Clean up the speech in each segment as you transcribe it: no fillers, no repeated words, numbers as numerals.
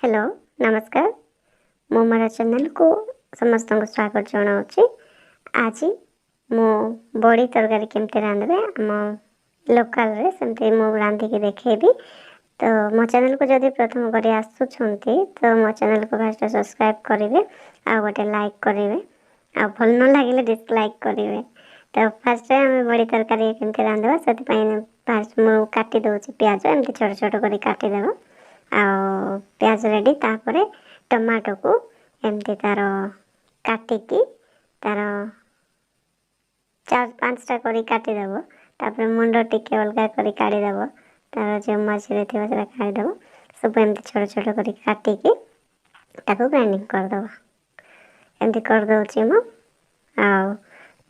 Hello, ନମସ୍କାର। ମୁଁ ମୋର ଚ୍ୟାନେଲକୁ ସମସ୍ତଙ୍କୁ ସ୍ୱାଗତ ଜଣାଉଛି। ଆଜି ମୁଁ ବଡ଼ି ତରକାରୀ କେମିତି ରାନ୍ଧିବେ ଆମ ଲୋକାଲରେ, ସେମିତି ମୁଁ ରାନ୍ଧିକି ଦେଖେଇବି। ତ ମୋ ଚ୍ୟାନେଲକୁ ଯଦି ପ୍ରଥମ କରି ଆସୁଛନ୍ତି, ତ ମୋ ଚ୍ୟାନେଲକୁ ଫାଷ୍ଟ ସବସ୍କ୍ରାଇବ୍ କରିବେ ଆଉ ଗୋଟେ ଲାଇକ୍ କରିବେ, ଆଉ ଭଲ ନ ଲାଗିଲେ ଡିସଲାଇକ୍ କରିବେ। ତ ଫାଷ୍ଟରେ ଆମେ ବଡ଼ି ତରକାରୀ କେମିତି ରାନ୍ଧିବା, ସେଥିପାଇଁ ଫାଷ୍ଟ ମୁଁ କାଟି ଦେଉଛି ପିଆଜ। ଏମିତି ଛୋଟ ଛୋଟ କରି କାଟିଦେବ ଆଉ ପିଆଜ ରେଡ଼ି। ତାପରେ ଟମାଟୋକୁ ଏମିତି ତାର କାଟିକି ତାର 4 5ଟା କରି କାଟିଦେବ। ତାପରେ ମୁଣ୍ଡ ଟିକେ ଅଲଗା କରି କାଢ଼ିଦେବ, ତାର ଯେଉଁ ମଝିରେ ଥିବ ସେଇଟା କାଢ଼ିଦେବ। ସବୁ ଏମିତି ଛୋଟ ଛୋଟ କରି କାଟିକି ତାକୁ ଗ୍ରାଇଣ୍ଡିଙ୍ଗ କରିଦେବ। ଏମିତି କରିଦେଉଛି ମୁଁ, ଆଉ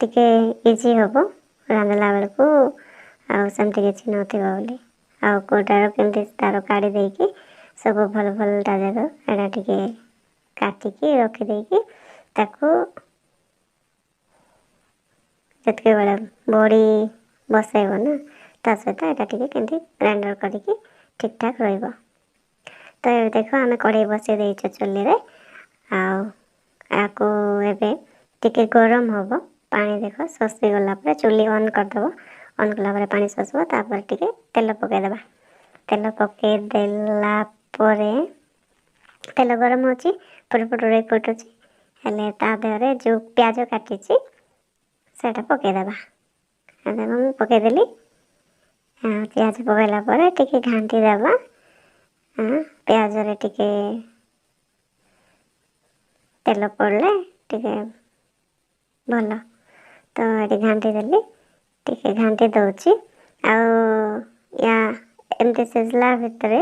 ଟିକେ ଇଜି ହେବ ରାନ୍ଧିଲା ବେଳକୁ, ଆଉ ସେମିତି କିଛି ନଥିବ ବୋଲି। ଆଉ କେଉଁଟାର କେମିତି ତାର କାଢ଼ି ଦେଇକି ସବୁ ଭଲ ଭଲଟା ଯାକ ଏଇଟା ଟିକେ କାଟିକି ରଖିଦେଇକି ତାକୁ ଯେତିକି ବେଳେ ବଡ଼ି ବସେଇବ ନା, ତା ସହିତ ଏଇଟା ଟିକେ କେମିତି ଗ୍ରାଇଣ୍ଡର କରିକି ଠିକ୍ଠାକ୍ ରହିବ। ତ ଏବେ ଦେଖ, ଆମେ କଢ଼େଇ ବସେଇ ଦେଇଛୁ ଚୁଲିରେ, ଆଉ ଏହାକୁ ଏବେ ଟିକେ ଗରମ ହେବ। ପାଣି ଦେଖ ଶୋଷିଗଲା ପରେ ଚୁଲି ଅନ୍ କରିଦେବ। ଅନ୍ କଲା ପରେ ପାଣି ଶୋଷିବ, ତାପରେ ଟିକେ ତେଲ ପକାଇଦେବା। ତେଲ ପକାଇ ଦେଲା ପରେ ତେଲ ଗରମ ହେଉଛି, ଫୁଟ ଫୁଟ ଫୁଟୁଛି ହେଲେ ତା ଦେହରେ ଯେଉଁ ପିଆଜ କାଟିଛି ସେଇଟା ପକାଇଦେବା। ଦେଖ, ମୁଁ ପକାଇଦେଲି। ପିଆଜ ପକାଇଲା ପରେ ଟିକେ ଘାଣ୍ଟି ଦେବା। ପିଆଜରେ ଟିକେ ତେଲ ପଡ଼ିଲେ ଟିକେ ଭଲ। ତ ଏଠି ଘାଣ୍ଟି ଦେଲି, ଟିକେ ଘାଣ୍ଟି ଦେଉଛି। ଆଉ ୟା ଏମିତି ସିଝିଲା ଭିତରେ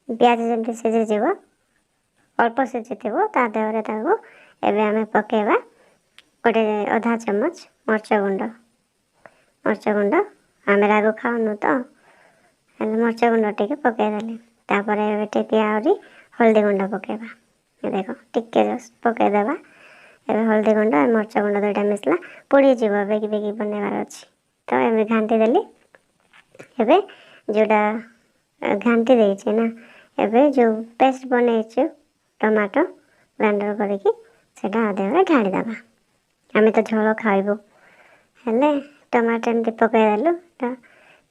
ପିଆଜ ଯେମିତି ସିଝିଯିବ, ଅଳ୍ପ ସିଝିଥିବ, ତା ଦେହରେ ତାକୁ ଏବେ ଆମେ ପକାଇବା ଗୋଟେ ଅଧା ଚାମଚ ମରିଚ ଗୁଣ୍ଡ। ମରିଚ ଗୁଣ୍ଡ, ଆମେ ରାଗ ଖାଉନୁ ତ, ହେଲେ ମରିଚ ଗୁଣ୍ଡ ଟିକେ ପକାଇଦେଲି। ତାପରେ ଏବେ ଟିକେ ଆହୁରି ହଳଦୀ ଗୁଣ୍ଡ ପକାଇବା। ଦେଖ, ଟିକେ ଜଷ୍ଟ ପକାଇଦେବା। ଏବେ ହଳଦୀ ଗୁଣ୍ଡ ଆଉ ମରିଚ ଗୁଣ୍ଡ ଦୁଇଟା ମିଶିଲା, ପୋଡ଼ିଯିବ, ବେଗି ବେଗି ବନେଇବାର ଅଛି। ତ ଏବେ ଘାଣ୍ଟି ଦେଲି। ଏବେ ଯେଉଁଟା ଘାଣ୍ଟି ଦେଇଛି ନା, ଏବେ ଯେଉଁ ପେଷ୍ଟ ବନେଇଛୁ ଟମାଟୋ ଗ୍ରାଇଣ୍ଡର କରିକି, ସେଇଟା ଦେହରେ ଢାଳିଦେବା। ଆମେ ତ ଝୋଳ ଖାଇବୁ, ହେଲେ ଟମାଟୋ ଏମିତି ପକାଇଦେଲୁ ତ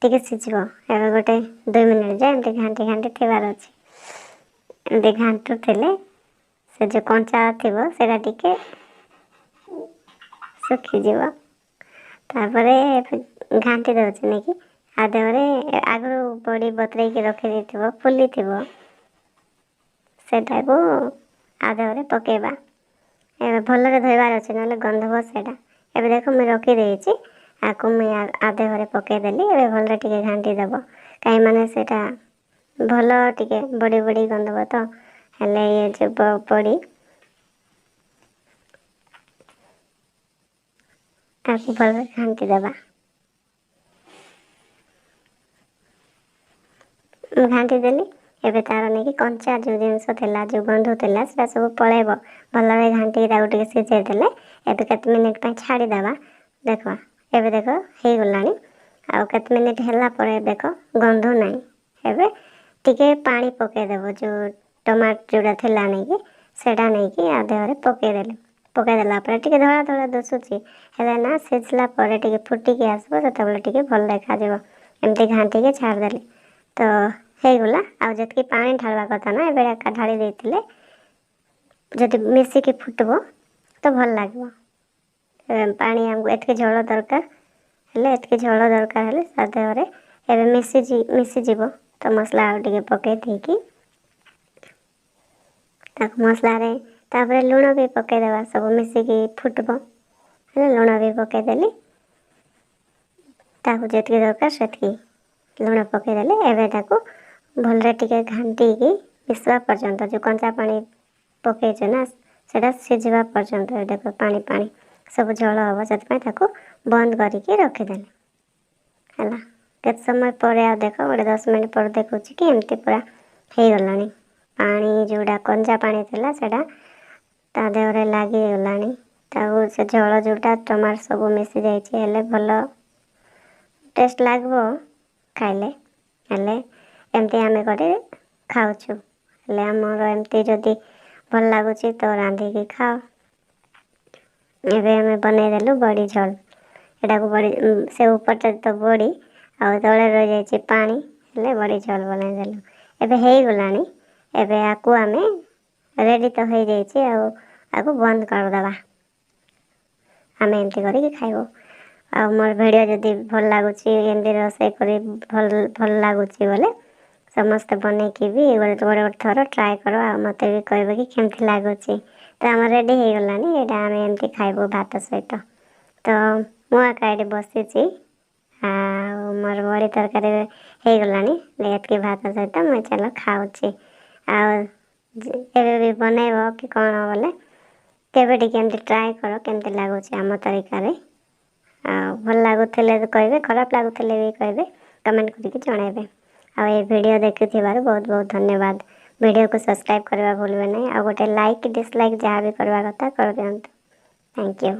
ଟିକେ ସିଝିବ। ଏବେ ଗୋଟେ 2 ମିନିଟ୍ ଯାଏ ଏମିତି ଘାଣ୍ଟି ଘାଣ୍ଟି ଥିବାର ଅଛି। ଏମିତି ଘାଣ୍ଟୁଥିଲେ ସେ ଯେଉଁ କଞ୍ଚା ଥିବ ସେଇଟା ଟିକେ ଶୁଖିଯିବ। ତାପରେ ଘାଣ୍ଟି ଦେଉଛି ନେଇକି ଆ ଦେହରେ ଆଗରୁ ବଡ଼ି ବତୁରେଇକି ରଖିଦେଇଥିବ, ଫୁଲିଥିବ, ସେଟାକୁ ଆ ଦେହରେ ପକାଇବା। ଏବେ ଭଲରେ ଧୋଇବାର ଅଛି, ନହେଲେ ଗନ୍ଧବ ସେଇଟା। ଏବେ ଦେଖ, ମୁଁ ରଖିଦେଇଛି, ଆକୁ ମୁଇଁ ଆ ଦେହରେ ପକାଇଦେଲି। ଏବେ ଭଲରେ ଟିକେ ଘାଣ୍ଟି ଦେବ, କାହିଁ ମାନେ ସେଇଟା ଭଲ ଟିକେ ବଡ଼ି ବଡ଼ି ଗନ୍ଧବ ତ, ହେଲେ ଇଏ ଯେଉଁ ବଡ଼ି ତାକୁ ଭଲରେ ଘାଣ୍ଟି ଦେବା। ମୁଁ ଘାଣ୍ଟି ଦେଲି। ଏବେ ତାର ନେଇକି କଞ୍ଚା ଯେଉଁ ଜିନିଷ ଥିଲା, ଯେଉଁ ଗନ୍ଧ ଥିଲା, ସେଟା ସବୁ ପଳେଇବ। ଭଲରେ ଘାଣ୍ଟିକି ତାକୁ ଟିକେ ସିଝେଇ ଦେଲେ ଏବେ କେତେ ମିନିଟ୍ ପାଇଁ ଛାଡ଼ିଦେବା। ଦେଖ, ଏବେ ଦେଖ ହେଇଗଲାଣି। ଆଉ କେତେ ମିନିଟ୍ ହେଲା ପରେ ଦେଖ ଗନ୍ଧ ନାହିଁ। ଏବେ ଟିକେ ପାଣି ପକାଇଦେବ। ଯେଉଁ ଟମାଟୋ ଯେଉଁଟା ଥିଲା ନେଇକି, ସେଇଟା ନେଇକି ଆ ଦେହରେ ପକାଇଦେଲି। ପକାଇଦେଲା ପରେ ଟିକେ ଧଳା ଧଳା ଦିଶୁଛି, ହେଲେ ନା ସିଝିଲା ପରେ ଟିକେ ଫୁଟିକି ଆସିବ, ସେତେବେଳେ ଟିକେ ଭଲ ଦେଖାଯିବ। ଏମିତି ଘାଣ୍ଟିକି ଛାଡ଼ିଦେଲି ତ ହେଇଗଲା। ଆଉ ଯେତିକି ପାଣି ଢାଳିବା କଥା ନା, ଏବେ ଏକା ଢାଳି ଦେଇଥିଲେ ଯଦି ମିଶିକି ଫୁଟିବ ତ ଭଲ ଲାଗିବ। ପାଣି ଆମକୁ ଏତିକି ଝୋଳ ଦରକାର ହେଲେ, ଏତିକି ଝୋଳ ଦରକାର ହେଲେ ତା ଦେହରେ ଏବେ ମିଶିଯିବ। ତ ମସଲା ଆଉ ଟିକେ ପକାଇ ଦେଇକି ତାକୁ ମସଲାରେ ତାପରେ ଲୁଣ ବି ପକାଇଦେବା। ସବୁ ମିଶିକି ଫୁଟିବ ହେଲେ ଲୁଣ ବି ପକାଇଦେଲି। ତାକୁ ଯେତିକି ଦରକାର ସେତିକି ଲୁଣ ପକାଇଦେଲି। ଏବେ ତାକୁ ଭଲରେ ଟିକେ ଘାଣ୍ଟିକି ମିଶିବା ପର୍ଯ୍ୟନ୍ତ, ଯେଉଁ କଞ୍ଚା ପାଣି ପକାଇଛୁ ନା, ସେଇଟା ସିଝିବା ପର୍ଯ୍ୟନ୍ତ। ଦେଖ, ପାଣି ପାଣି ସବୁ ଝୋଳ ହେବ, ସେଥିପାଇଁ ତାକୁ ବନ୍ଦ କରିକି ରଖିଦେଲି। ହେଲା କେତେ ସମୟ ପରେ, ଆଉ ଦେଖ, ଗୋଟେ 10 ମିନିଟ୍ ପରେ ଦେଖୁଛି କି ଏମିତି ପୁରା ହେଇଗଲାଣି। ପାଣି ଯେଉଁଟା କଞ୍ଚା ପାଣି ଥିଲା, ସେଇଟା ତା ଦେହରେ ଲାଗିଗଲାଣି। ତାକୁ ସେ ଝୋଳ ଯେଉଁଟା ଟମାଟୋ ସବୁ ମିଶି ଯାଇଛି, ହେଲେ ଭଲ ଟେଷ୍ଟ ଲାଗିବ ଖାଇଲେ। ହେଲେ ଏମିତି ଆମେ କରି ଖାଉଛୁ। ହେଲେ ଆମର ଏମିତି ଯଦି ଭଲ ଲାଗୁଛି ତ ରାନ୍ଧିକି ଖାଅ। ଏବେ ଆମେ ବନେଇଦେଲୁ ବଡ଼ି ଝୋଳ। ଏଟାକୁ ବଡ଼ି, ସେ ଉପରଟା ତ ବଡ଼ି ଆଉ ତଳେ ରହିଯାଇଛି ପାଣି, ହେଲେ ବଡ଼ି ଝୋଳ ବନେଇଦେଲୁ। ଏବେ ହେଇଗଲାଣି। ଏବେ ଆକୁ ଆମେ ରେଡ଼ି ତ ହେଇଯାଇଛି, ଆଉ ଆକୁ ବନ୍ଦ କରିଦେବା। ଆମେ ଏମିତି କରିକି ଖାଇବୁ। ଆଉ ମୋର ଭିଡ଼ିଓ ଯଦି ଭଲ ଲାଗୁଛି, ଏମିତି ରୋଷେଇ କରି ଭଲ ଲାଗୁଛି ବୋଲେ ସମସ୍ତେ ବନେଇକି ବି ଗୋଟେ ଗୋଟେ ଥର ଟ୍ରାଏ କର, ଆଉ ମୋତେ ବି କହିବ କି କେମିତି ଲାଗୁଛି। ତ ଆମର ରେଡ଼ି ହେଇଗଲାଣି। ଏଇଟା ଆମେ ଏମିତି ଖାଇବୁ ଭାତ ସହିତ। ତ ମୁଁ ଏକା ଏଇଠି ବସିଛି, ଆଉ ମୋର ବଡ଼ି ତରକାରୀ ହେଇଗଲାଣି। ଏତିକି ଭାତ ସହିତ ମୁଁ ଚାଲ ଖାଉଛି। ଆଉ ଏବେ ବି ବନେଇବ କି କ'ଣ ବୋଲେ କେବେ ଟିକେ ଏମିତି ଟ୍ରାଏ କର, କେମିତି ଲାଗୁଛି ଆମ ତରିକାରେ। ଆଉ ଭଲ ଲାଗୁଥିଲେ କହିବେ, ଖରାପ ଲାଗୁଥିଲେ ବି କହିବେ, କମେଣ୍ଟ କରିକି ଜଣାଇବେ। ଆଉ ଏ ଭିଡ଼ିଓ ଦେଖିଥିବାରୁ ବହୁତ ବହୁତ ଧନ୍ୟବାଦ। ଭିଡ଼ିଓକୁ ସବସ୍କ୍ରାଇବ୍ କରିବା ଭୁଲିବେ ନାହିଁ, ଆଉ ଗୋଟେ ଲାଇକ୍ ଡିସଲାଇକ୍ ଯାହା ବି କରିବା କଥା କରିଦିଅନ୍ତୁ। Thank you.